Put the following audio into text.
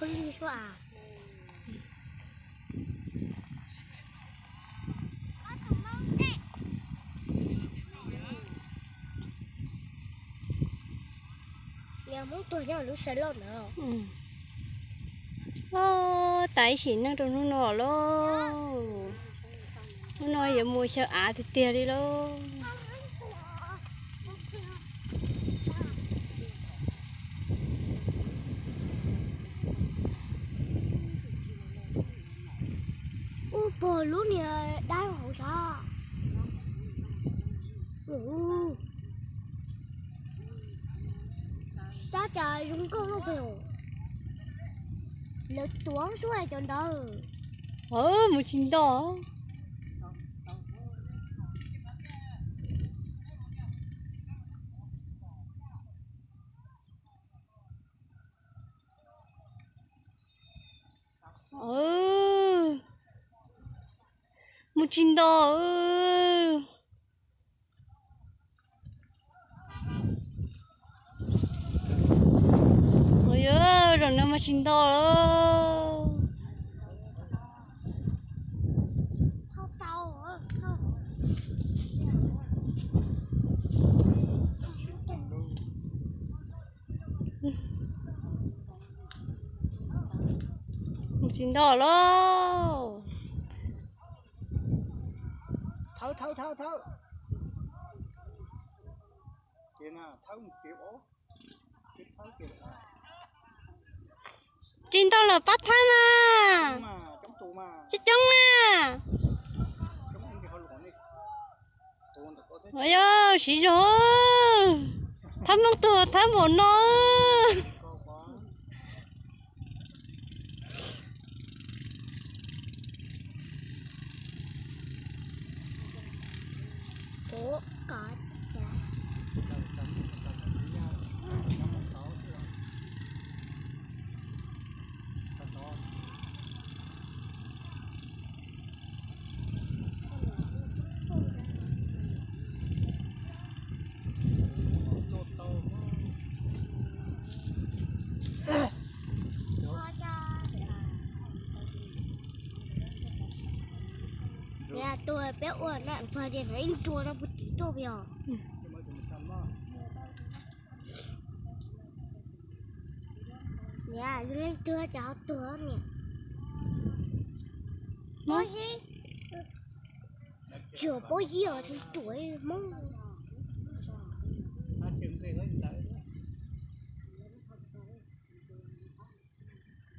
Li sua a. Hmoob tuag nyob lub sawv loj ntawd. Os, tas ib sim neej rau hnub no lauj. Hnub no yuav mus xyaw av tiag tiag li lauj. Ub, pog lub niag dab hauv sab. Sab cas zoo nkauj loj pes. Lawv tuav suab cov ntawd. Mus tsis nto. Mus tsis nto. Ua yog zaum no mas tsis nto lawm. Tsis nto lawm. Tsis nto lawm pab thawb na. Coob coob na. Yog siv zog, thawb Hmoob tuag thawb npaum no. Tuag peb ua na, pog tias hnov ib nrua rau puag tim tuaj pem os. Niam, leej twg cov tuag niam? Pob zeb. Tsuas pob zeb os, ruam Hmoob.